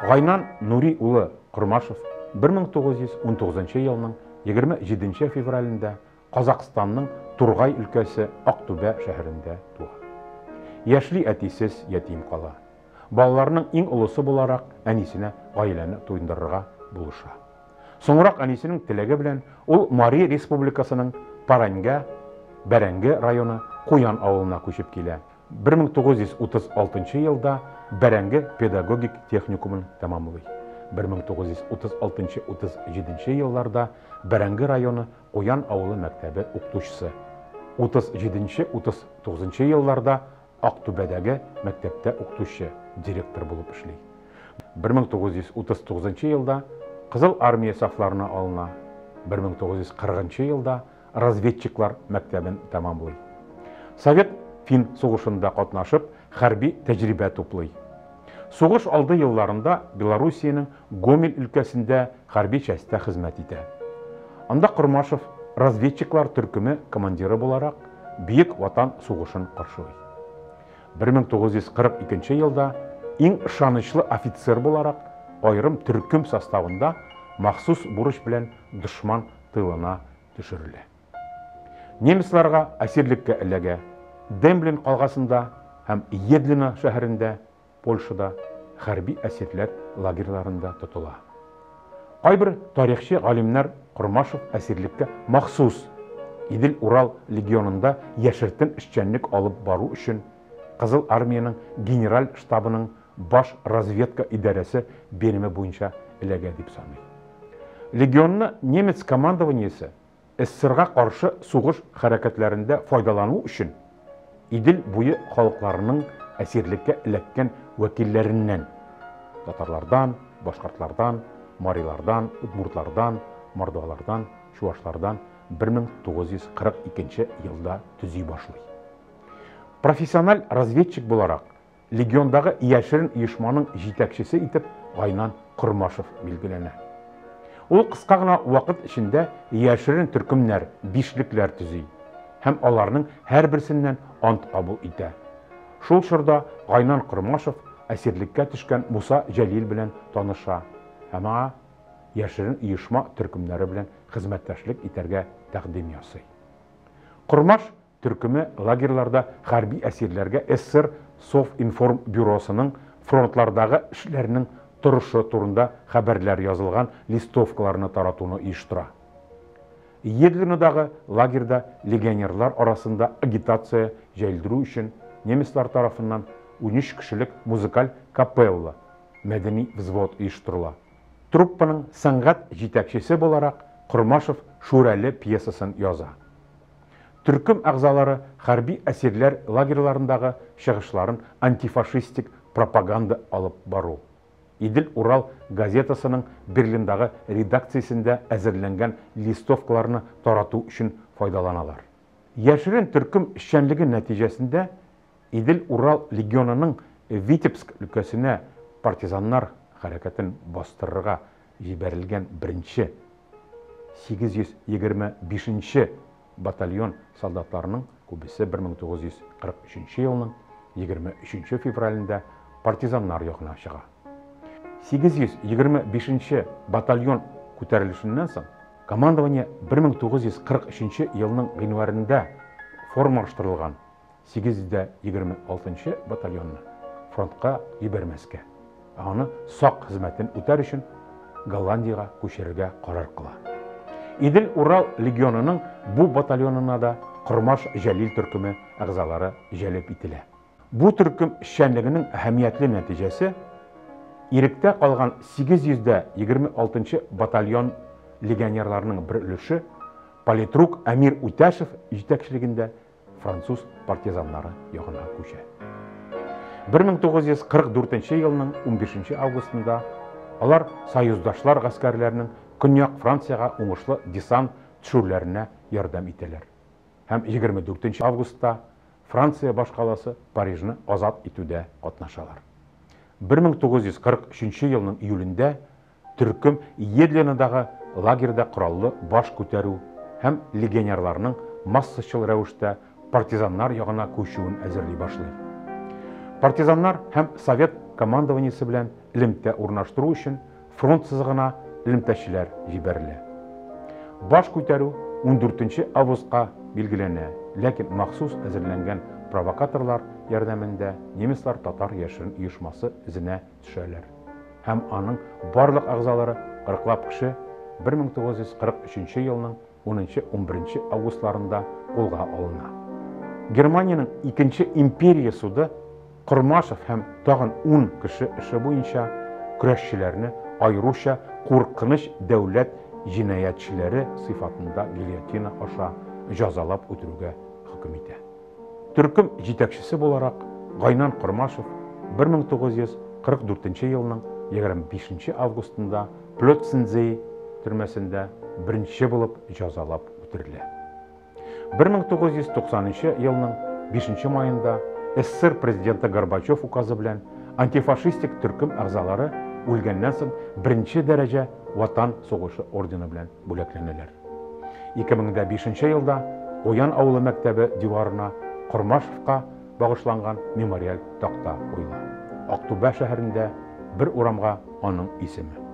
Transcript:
Гайнан Нури улы Кормашев 1919 елның 27 февралендә Казакъстанның Тургай өлкәсе Актүбә шәһәрендә туа. Яшьли әтисез ятим кала. Балаларының иң олысы буларак әнисенә гаиләне туендырырга булыша. Соңрак әнисенең теләге белән ул Мари Республикасының Параньга, Бәрәңге районы Куян авылына күчеп килә. 1936 елда Бәрәңге педагогик техникумын тәмамлый. 1936-37 елларда Бәрәңге районы Куян авылы мәктәбе укытучысы. 37-39 елларда Актүбәдәге мәктәптә укытучы, директор булып эшли. 1939 елда Кызыл Армия сафларына алына. 1940 елда разведчиклар мәктәбен тәмамлый. Совет-фин сугышында катнашып, хәрби тәҗрибә туплый. Сугыш алды елларында Белоруссиянең Гомель өлкәсендә хәрби частьтә хезмәт итә. Анда Кормашев разведчиклар төркеме командиры буларак Бөек Ватан сугышын каршылый. 1942 елда иң ышанычлы офицер буларак аерым төркем составында махсус бурыч белән дошман тылына төшерелә. Немецларга әсирлеккә эләгә. Демблин калгасында һәм Едлино шәһәрендә, Польшада хәрби әсирләр лагерьларында тотыла. Кайбер тарихчы галимнәр Кормашев әсирлеккә махсус Идел-Урал легионында яшертен эшчәнлек алып бару өчен Кызыл Армиянең Генераль штабының баш разведка идарәсе биреме буенча эләгә дип саный. Легионны немец командованиесе СССРга каршы сугыш хәрәкәтләрендә файдалану өчен Идел буе халыкларының әсирлеккә эләккән вәкилләреннән, татарлардан, башкортлардан, марилардан, удмуртлардан, мордвалардан, чуашлардан 1942 елда төзи башлый. Профессиональ разведчик буларак, легиондагы яшерен оешманың җитәкчесе итеп Гайнан Кормашев билгеләнә. Ул кыска гына вакыт эчендә яшерен төркемнәр, бишлекләр төзи һәм аларның һәрберсеннән ант кабул итә. Шул чорда Гайнан Кормашев әсирлеккә төшкән Муса Җәлил белән таныша һәм аңа яшерен оешма төркемнәре белән хезмәттәшлек итәргә тәкъдим ясый. Кормаш төркеме лагерьларда хәрби әсирләргә СССР Совинформбюросының фронтлардагы эшләрнең торышы турында хәбәрләр язылган листовкаларны таратуны оештыра. Едлинодагы лагерьда легионерлар арасында агитация җәелдерү өчен немецлар тарафыннан 13 кешелек музыкаль капелла, мәдәни взвод оештырыла. Труппаның сәнгать җитәкчесе буларак Кормашев Шүрәле пьесасын яза. Төркем әгъзалары хәрби әсирләр лагерьларындагы чыгышларын антифашистик пропаганда алып бару, Идел-Урал газетасының Берлиндагы редакциясендә әзерләнгән листовкаларны тарату өчен файдаланалар. Яшерен төркем эшчәнлеге нәтиҗәсендә Идел-Урал легионының Витебск өлкәсенә партизаннар хәрәкәтен бастырырга җибәрелгән беренче 825 нче батальон солдатларының күбесе 1943 елның 23 февралендә партизаннар ягына чыга. 825 нче батальон күтәрелешеннән соң командование 1943 елның гыйнварында формалаштырылган 826 нчы батальонны фронтка җибәрмәскә, ә аны сак хезмәтен үтәр өчен Голландиягә күчерергә карар кыла. Идел-Урал легионының бу батальонына да Кормаш Җәлил төркеме әгъзалары җәлеп ителә. Бу төркем эшчәнлегенең әһәмиятле нәтиҗәсе, иректә калган 826 нчы батальон легионерларының бер өлеше политрук Әмир Үтәшев җитәкчелегендә француз партизаннары ягына күчә. 1944 елның 15 августында алар союздашлар гаскәрләренең Көньяк Франциягә уңышлы десант төшерүләренә ярдәм итәләр. Һәм 24 августта Франция башкаласы Парижны азат итүдә катнашалар. 1943 елның июлендә Төркем Едлинодагы лагерьда кораллы баш күтәрү һәм легионерларның массачыл рәвештә партизаннар ягына күчүен әзерли башлый. Партизаннар һәм совет командованиесе белән элемтә урнаштыру өчен фронт сызыгына элемтәчеләр җибәрелә. Баш күтәрү 14 августка билгеләнә, ләкин махсус әзерләнгән провокаторлар ярдәмендә немецлар татар яшерен оешмасы эзенә төшәләр һәм аның барлык әгъзалары, кырыклап кеше, 1943 елның 10-11 августларында кулга алына. Германиянең икенче империя суды Кормашев һәм тагын ун кеше эше буенча көрәшчеләрне аеруча куркыныч дәүләт җинаятьчеләре сыйфатында гильотина аша җазалап үтерүгә хөкем итә. Төркем җитәкчесе буларак Гайнан Кормашев 1944 елның 25 августында Плётцензей төрмәсендә беренче булып җазалап үтерелә. 1990 елның 5 маенда СССР президенты Горбачев указы белән антифашистик төркем әгъзалары үлгәннән соң беренче дәрәҗә Ватан сугышы ордены белән бүләкләнәләр. 2005 елда Куян авылы мәктәбе диварына Кормашевка багышланган мемориаль такта куела. Актүбә шәһәрендә бер урамга аның исеме.